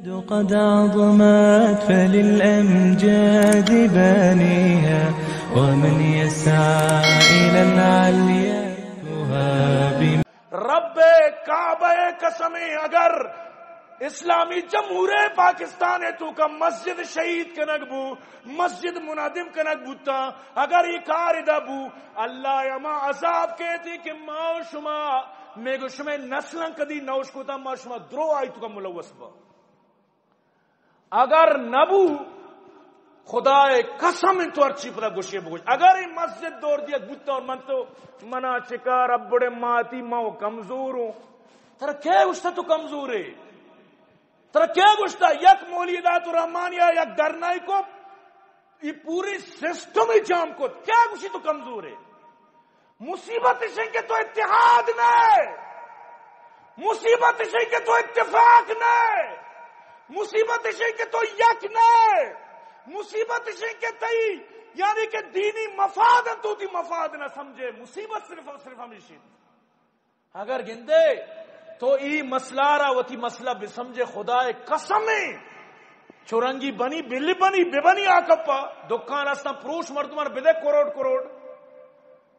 قد عظمت فللأمجاد بانيها، ومن يسعى إلى العليا يهاب. رب کعبہ ءِ قسم، اگر اسلامی جمہوریہ پاکستان ءِ توکا مسجد شہید کنگ بو، مسجد منہدم کنگ بوتا، اگر اے کار ادا بو، اللہ ءِ ہما عذاب کیت کہ ما و شما، مئے گو شمئے نسلاں کدی نہ اشکتا، ما شما درو آئی توکا ملوث با. اگر نبو، خدا ءِ قسم، تو ہرچی پدا گوشے بگوش. اگر اے مسجد دور دیگ بوتا اور من تو، منا چکار ابڑے ماتی، ما و کمزور ہوں. ترا کئے گوشتا تو کمزور ئے؟ ترا کئے گوشتا؟ یک مولوی ہدایت الرحمن یا یک دھرنائی کو، اے پوری سسٹم ہی جام کو. کئے گوشی تو کمزور ئے؟ مصیبت اش انت کہ تو اتحاد نہ ئے. مصیبت اش انت کہ تو اتفاق نہ ئے. مصیبت اش انت کہ تو یک نہ ئے. مصیبت اش انت کہ تئی، یعنی کہ دینی مفاد انت، تو وتی مفاد نہ سمجھے. مصیبت صرف اور صرف ہمیشی. اگر گندے تو ای مسئلہ را وتی مسئلہ بسمجھے، خدا ءِ قسم، چرنگی بنی، بلی بنی، ببنی آ کپا، دکان استاں پروش مردمان بدے کروڑ کروڑ.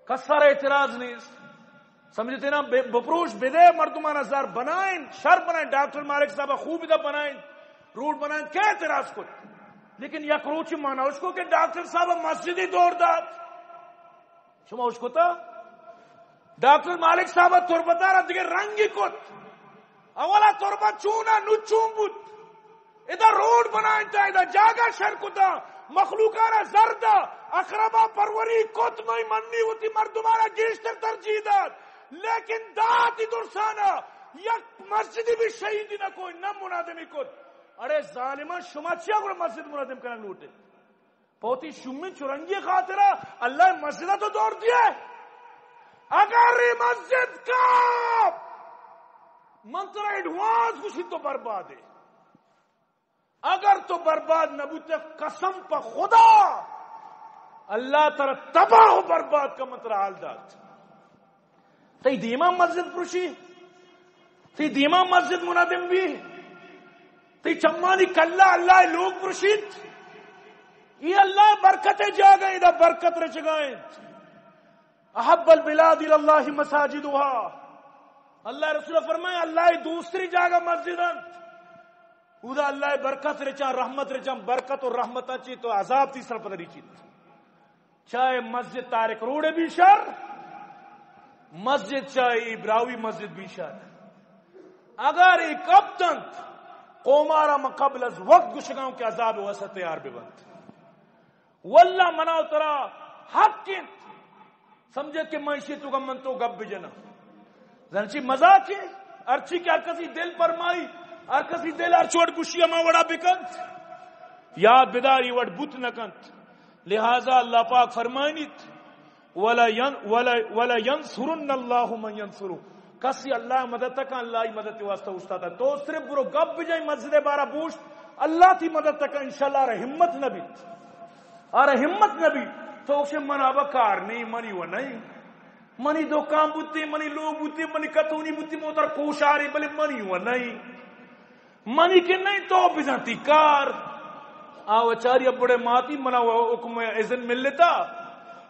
کسر اعتراض نیست. سمجھتے نا؟ بے-، بپروش بدے مردمان ہزار بنائیں، شر بنائیں، ڈاکٹر مالک صاحب خوب ادا بنائیں، روڈ بنائیں، کئے اعتراض کت؟ لیکن یک روچی مانا اس کو کہ ڈاکٹر صاحب مسجدی دور دات. شما اشکتا؟ ڈاکٹر مالک صاحب تربت ءَ را دگہ رنگی کت. اولا تربت چونا، نو چون بوت. ادا روڈ بنائینتا، ادا جاگہ شر کتا، مخلوقانا زر دا، اقربا پروری کت، مئی منی وتی مردمانا گیشتر ترجیح دات. لیکن داتی درسانا یک مسجدی بھی شہیدی نہ کوئی، نہ منادمی کت. اڑے ظالمان، شما چیا گڑا مسجد منادم کنگ لوٹے؟ پہ وتی شومیں چرنگی خاطرا اللہ مسجد تو دور دیئے. اگر اے مسجد کا، من ترا ایڈوانس گوشی تو برباد ئے. اگر تو برباد نہ بوتے، قسم پہ خدا، اللہ ترا تباہ و برباد کا، من ترا حال دات. تئی دیما مسجد پروشی، تئی دیما مسجد منہدم بی، تئی چمانی کلا اللہ ءِ لوگ پروشیت. اے اللہ ءِ برکت ءِ جاگہ، ادا برکت رچگا انت. احب البلاد الی اللہ مساجدها. اللہ ءِ رسول فرمائے، اللہ ءِ دوستری جاگہ مسجد انت. اودا اللہ ءِ برکت رچاں، رحمت رچاں، برکت و رحمتاں چی تو عذاب تئی سر پدا ریچیت. چاہے مسجد طارق روڈ بی شر، مسجد چاہے اے براہوئی مسجد بی شر، اگر اے کپت انت، قومارا من قبل از وقت گوشگاؤں کہ عذاب واسطہ تیار ببنت. واللہ منا و ترا حق انت، سمجھے کہ من اشی تو گم من تو گپ بجناں. زانچی مزاق ہے، ہرچی کہ ہر کسی دل پرمائی، ہر کسی دل ہر چوٹ گوشی ہما وڑا بکنت. یاد بداری وڑ بوت نہ کنت. لہذا اللہ پاک فرمائنیت، ولا ین-، ولا، ولا ینصرن اللہ من ینصرہ. کسی اللہ مدد تکا، اللہ ہی مدد واسطہ استاد. تو صرف برو گپ بجائیں، مسجد بارا بوشت، اللہ تئی مدد تکا، انشاءاللہ آرا ہمت نہ بیت. آرا ہمت نہ بیت. تو اسے منا بکار نہیں، منی و نہیں. منی دکان بوتی، منی لوگ بوتی، منی کتونی بوتی، موتر کوشاری، بلے منی و نہیں. منی کہ نہیں، تو بزانتی کار. آ وچاری ابڑے ماتی، منا و حکم اذن ملتا،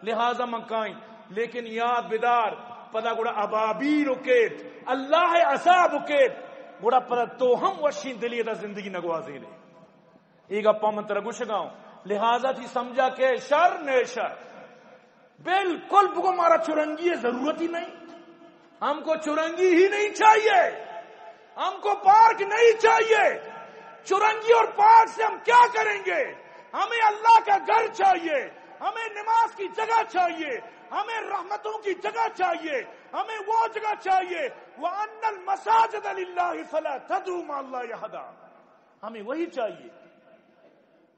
لہذا من کائیں. لیکن یاد بدار، پدا گڑا ابابیل و کیت، اللہ عذاب و کیت، گڑا پدا تو ہم وشین دلی دا زندگی نگوازینے. اے گپاں من ترا گوشگاؤں. لہذا تئی سمجھا کہ شر نہ شر. بالکل بگو، مارا چرنگی ضرورت ہی نہیں. ہم کو چرنگی ہی نہیں چاہیے، ہم کو پارک نہیں چاہیے. چرنگی اور پارک سے ہم کیا کریں گے؟ ہمیں اللہ کا گھر چاہیے، ہمیں نماز کی جگہ چاہیے، ہمیں رحمتوں کی جگہ چاہیے، ہمیں وہ جگہ چاہیے. وَأَنَّ الْمَسَاجِدَ لِلَّهِ فَلَا تَدْعُوا مَعَ اللَّهِ أَحَدًا. ہمیں وہی چاہیے.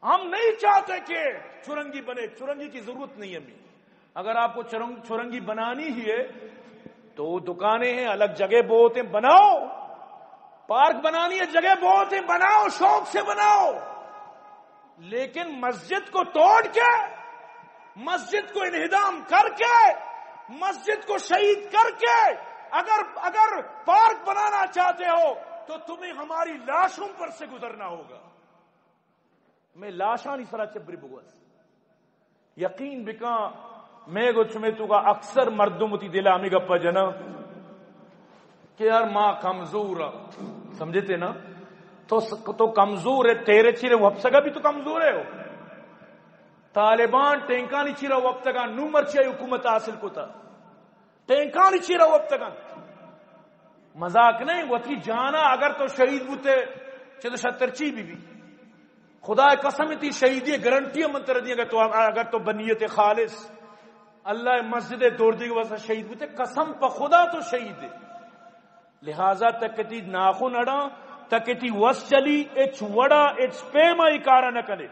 ہم نہیں چاہتے کہ چرنگی بنے، چرنگی کی ضرورت نہیں ہمیں. اگر آپ کو چرنگ-، چرنگی بنانی ہی ہے تو دکانیں ہیں، الگ جگہ بہت ہیں، بناؤ. پارک بنانی ہے، جگہ بہت ہیں، بناؤ، شوق سے بناؤ. لیکن مسجد کو توڑ کے، مسجد کو انہدام کر کے، مسجد کو شہید کر کے اگر، اگر پارک بنانا چاہتے ہو، تو تمہیں ہماری لاشوں پر سے گزرنا ہوگا۔ میں لاشانی سرا چبری بگوز۔ یقین بکاں، میں گو چمے تو کا اکثر مردم تی دل ہمیں گپا جنا کہ یار، ما کمزور ہاں۔ سمجھتے نا؟ تو س-، تو کمزور ہے، تیرے چیرے وپسگا بھی تو کمزور ہے ہو۔ طالبان ٹینکانی چیرا وپتگا، نو مرچی حکومت حاصل کتا۔ ٹینکانی چیرا وپتگا۔ مذاق نہیں، وتی جانا اگر تو شہید بوتے، چہ تو شتر چی بی بی۔ خدا قسم، تی شہیدی گارنٹی من تر دی، اگر تو، اگر تو بنیت خالص اللہ مسجد دور دی واسطہ شہید بوتے، قسم پہ خدا تو شہید ہے۔ لہذا تک تی ناخن اڑا، تک تی وس چلی، اچ وڑا، اچ پیما ای کارا نہ کنے۔